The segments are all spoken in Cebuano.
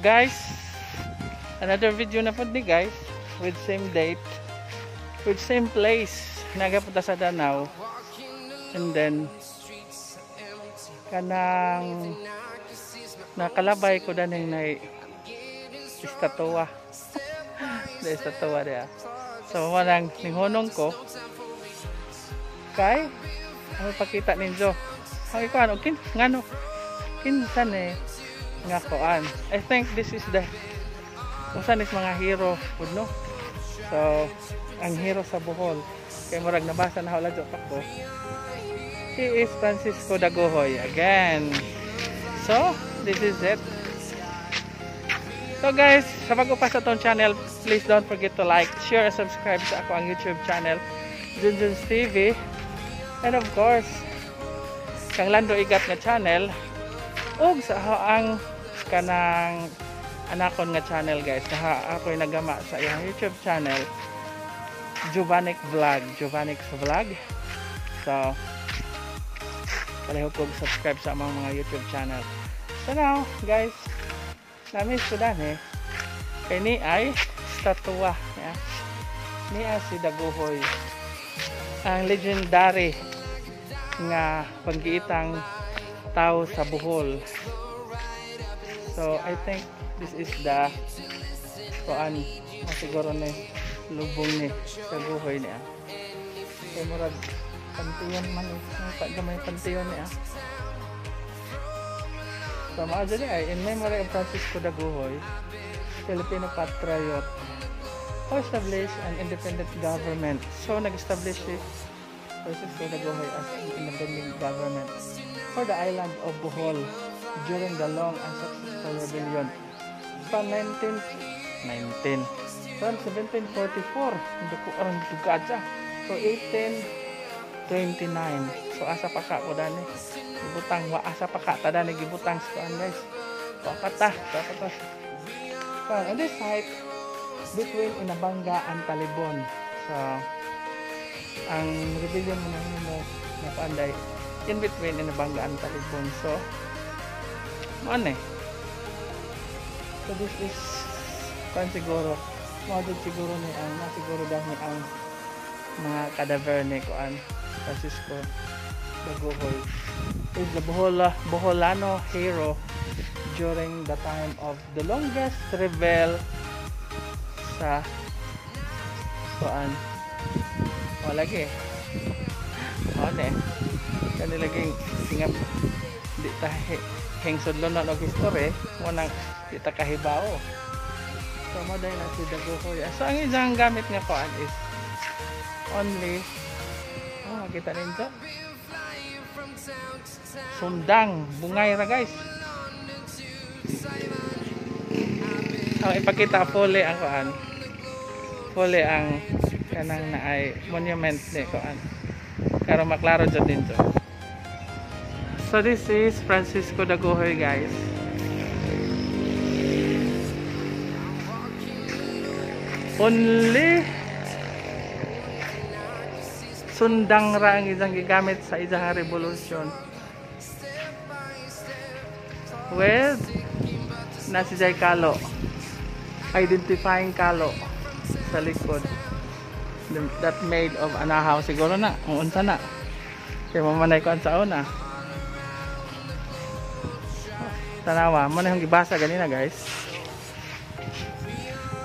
guys, another video na pud ni, guys, with same date, with same place. Nagapunta sa Danao. And then kanang nakalabay ko daning na estatwa. Na estatwa diya. So mao nang nihunong ko kay ano pakita ninyo. Ang ikuan og kin ngano kinsa ni nga kuan. I think this is the usa ni mga hero pud, no. So ang hero sa Bohol kay murag nabasa na wala pa ko. He is Francisco Dagohoy again. So this is it. So guys, sa bago pa sa atong channel, please don't forget to like, share, and subscribe sa ako ang YouTube channel, Junjun's TV. And of course, kang Lando Igat nga channel, ug sa ako ang kanang anakon nga channel, guys. Kaha ako'y nagama sa iyang YouTube channel, Jovanik Vlog, Jovanik's Vlog. So, palihog kog subscribe sa among mga YouTube channel. So now, guys, na-miss ko dan eh. Kay ni ay estatwa. Yeah. Ni ay si Dagohoy. Ang legendary nga panggiitang tao sa Bohol. So I think this is the kuan siguro ni lubong ni Dagohoy niya. Kay murag panteon man eh. Pa gamay panteon niya. So, mga dyan ay in memory of Francisco Dagohoy, Filipino patriot, who established an independent government. So, nag-establish si Francisco Dagohoy as an independent government for the island of Bohol during the long and successful rebellion from 1919 from 1744, hindi ko aron tugad siya, so 1829. So asa pa ka ko dani gibutang, wa asa pa ka ta dani gibutang sa kuan, guys. Wa pa ta, wa pa ta kuan. On this site between Inabanga and Talibon. So ang rebellion mo na mo na paanday in between Inabanga and Talibon. So mo eh. So this is kuan siguro, mo siguro ni ang na siguro dahil ang mga cadaver ni kuan Francisco Dagohoy is the Boholano hero during the time of the longest rebel sa kuan. Wala lagi ano eh kani laging singap di ta hing sudlon na og history mo nang di ta kahibaw. So mo dahil na si Dagohoy. So ang isang gamit nga kuan is only, oh, makita ninyo, sundang bungay ra, guys. Ang ipakita fully ang kuan, fully ang kanang na ay monument ni kuan karon maklaro jud ninyo. So this is Francisco Dagohoy, guys. Only sundang ra ang isang gigamit sa isang revolution with na si Jay Kalo, identifying Kalo sa likod that made of anahaw siguro na kung unsa na kay mamanay ko sa una. Tanawa mo na yung gibasa ganina, guys.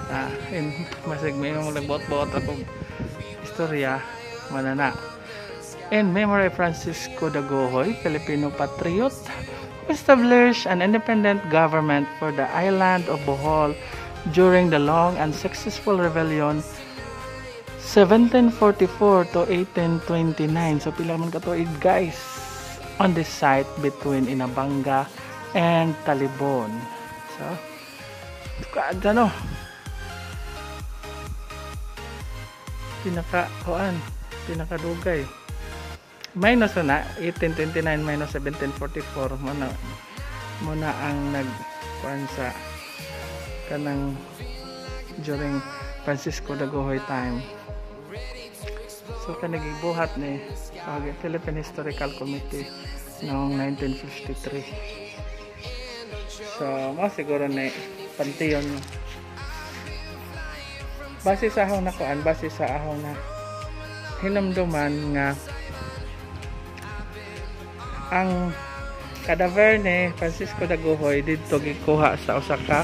Ah, in masig may mga nagbot-bot akong istorya manana. In memory of Francisco Dagohoy, Filipino patriot who established an independent government for the island of Bohol during the long and successful rebellion 1744 to 1829. So pila man katuig, guys, on this site between Inabanga and Talibon. So kada no pinaka kuan pinakadugay minus na 1829 minus 1744 mo na muna ang nag kuan sa kanang during Francisco Dagohoy time. So kanagibuhat ni okay, Philippine Historical Committee noong 1953. So mo siguro ni Pantheon. Base sa ahong nakuan, base sa ahong na hinumduman nga ang cadaver ni Francisco Dagohoy didto gikuha sa usa ka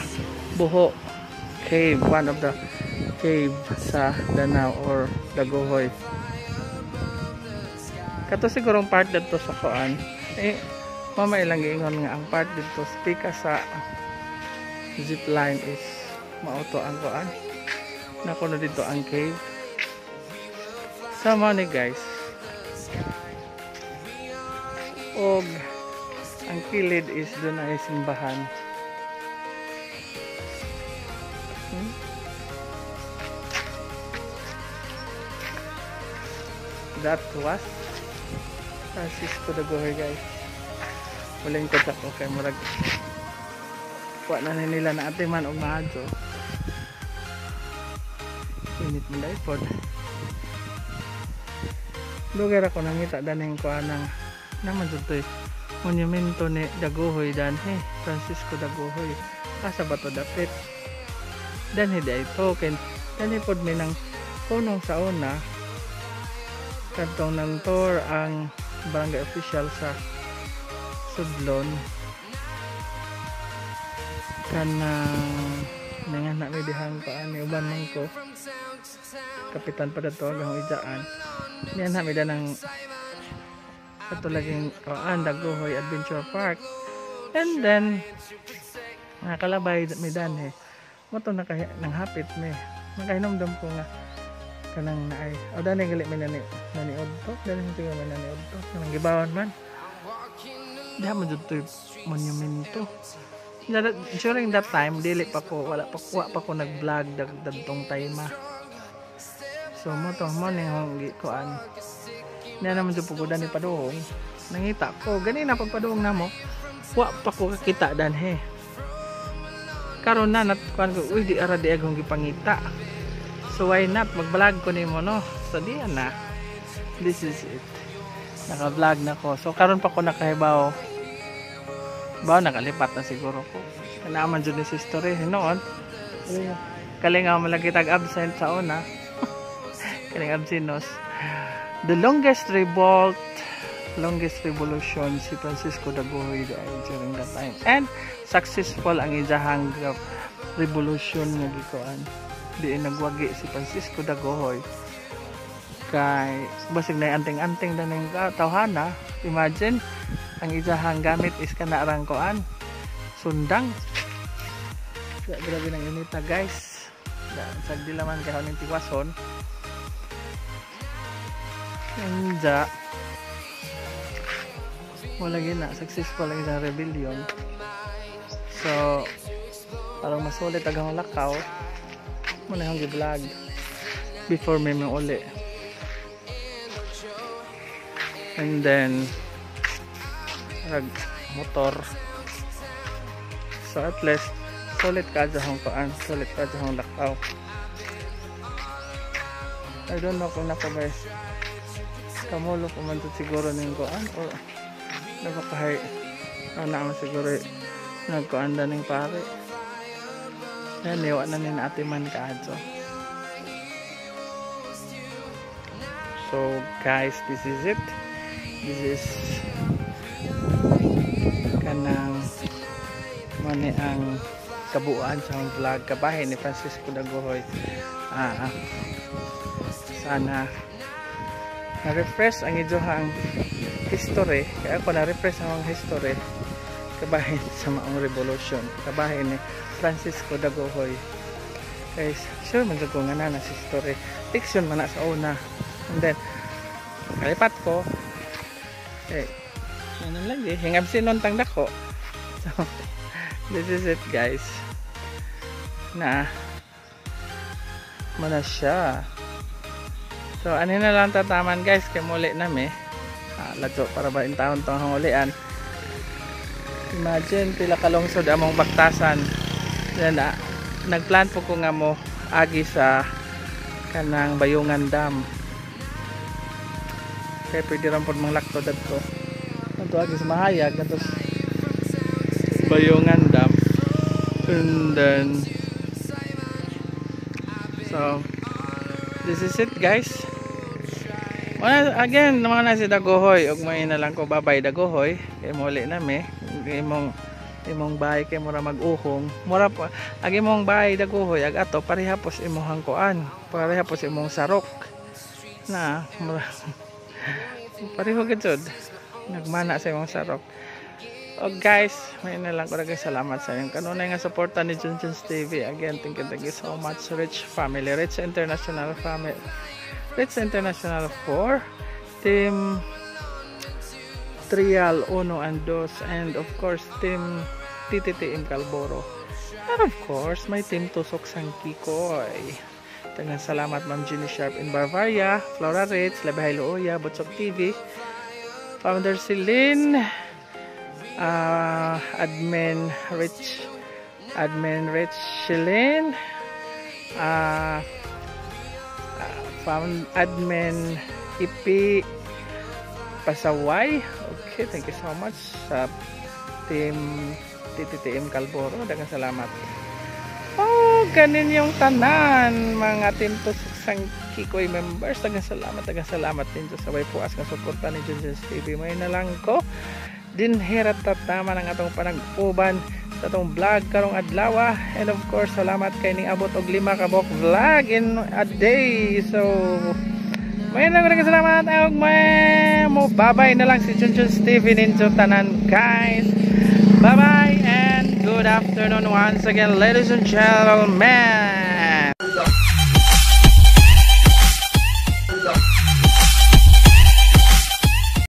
buho cave, one of the cave sa Danao or Dagohoy. Kato sigurong part didto sa kuan eh, mama ilang giingon nga ang part didto pika sa zipline is mauto ang kuan nakuno dito ang cave. So mao ni, guys, og ang kilid is doon ay simbahan. That was Francisco Dagohoy, guys. Mulingkod ako kay murag wa na ni nila na atiman og maadyo. Init man dai pod. Dugay ra ko nangita daning kuan ng naman jud to'y monumento ni Dagohoy danhi, Francisco Dagohoy. Asa ba to dapit? Danhi di ito kay danhi pod mi nang punong sa una kadtong nang tour ang barangay official sa Sudlon kanang nangana mi dihang kuan ni uban man ko kapitan pa dato agahong ijaan niyan na mi danang ato laging kuan Dagohoy Adventure Park, and then nakalabay mi danhi mo to naka nanghapit mi nakahinumdum ko nga kanang naay o dani gali mi nani naniod to dani siguro mi naniod to kanang gibawan man diha man jud to'y monumento. During that time dili pa ko wala pa ko wa pa ko nag-vlog dadtong time. So mo to mo ning gikuan niya naman jud pugudan ni paduong nangita ko ganina pagpaduong namo wa pa ko kakita danhi karon na nat kuan ko uy di ara di akong gipangita. So why not mag-vlog ko nimo, no? So diyan na, this is it, naka-vlog na ko. So karon pa ko nakahibaw ba nakalipat na siguro ko naaman jud ni history noon kalingaw man lagi tag absent sa una kaling absenos. The longest revolt, longest revolution si Francisco Dagohoy during that time, and successful ang iyahang revolution nga gikuan diin nagwagi si Francisco Dagohoy kay basig na anting-anting daning tawhana. Imagine ang iyahang gamit is kanarang kuan sundang. Grabe nang inita, guys. Sag di laman kay ning tiwason. Anja wala gina successful ang isang rebellion. So parang masulit agang lakaw mo na yung gi-vlog before may uli. And then rag motor. So at least sulit ka dyan kuan, sulit ka dyan lakaw. I don't know kung nakabay kamulo pa man siguro ning kuan or napakahay ano naman siguro nagkuan ning pare. Yan, iwa na ni ate man kaadto. So guys, this is it. This is kanang mani ang kabuuan sa akong vlog kabahin ni Francisco Dagohoy. Sana na-refresh ang inyong history. Kaya ako na-refresh ang history kabahin sa maong revolution, kabahin ni Francisco Dagohoy. Guys, sure man ko nga na sa history fiction man na sa una, and then kalipat ko eh ano lagi hingab sinon tang dako. So this is it, guys, na mana siya. So ano na lang tataman, guys, kay muli nami ladyo para ba in taon tong hangulian. Imagine pila ka lungsod among baktasan. Then nagplan po ko nga mo agi sa kanang Bayungan Dam. Kay pwede ran pod manglakto dadto. Adto agi sa Mahayag kadto Bayungan Dam. And then, so this is it, guys. Well, again, mga na si Dagohoy ug may na lang ko, babay Dagohoy, kay muli na mi. Imong bahay kay mura mag-uhong, mura pa ag imong bahay, Dagohoy, ag ato pareha pos imong kuan, pareha pos imong sarok na mura pareho gid jud, nagmana sa imong sarok. O guys, may na lang ko, guys, salamat sa inyong kanunay nga suporta ni Junjun's TV. Again, thank you so much, Rich Family, Rich International Family, Rich International 4, Team Trial 1 and 2, and of course, Team TTTM Calboro. And of course, my Team Tusok Sangkikoy. Daghang salamat, Ma'am Jenny Sharp in Bavaria, Flora Ritz, Labahay Looya, Butsok TV, Founder Celine, Admin Rich Celine, found Admin Ipi Pasaway. Okay, thank you so much sa Team TTTM Calboro. Daghang salamat. Oh, ganin yung tanan, mga Team Tusok Sang Kikoy members. Daghang salamat din sa way puas nga suporta ni Junjun's TV. May na lang ko. Dinhirat tama ng atong panag-uban sa atong vlog karong adlaw. And of course, salamat kay ning abot og 5 ka buok vlog in a day. So, may lang ko, salamat og may mo babay na lang si Junjun's TV ninyo tanan, guys. Bye bye and good afternoon once again, ladies and gentlemen.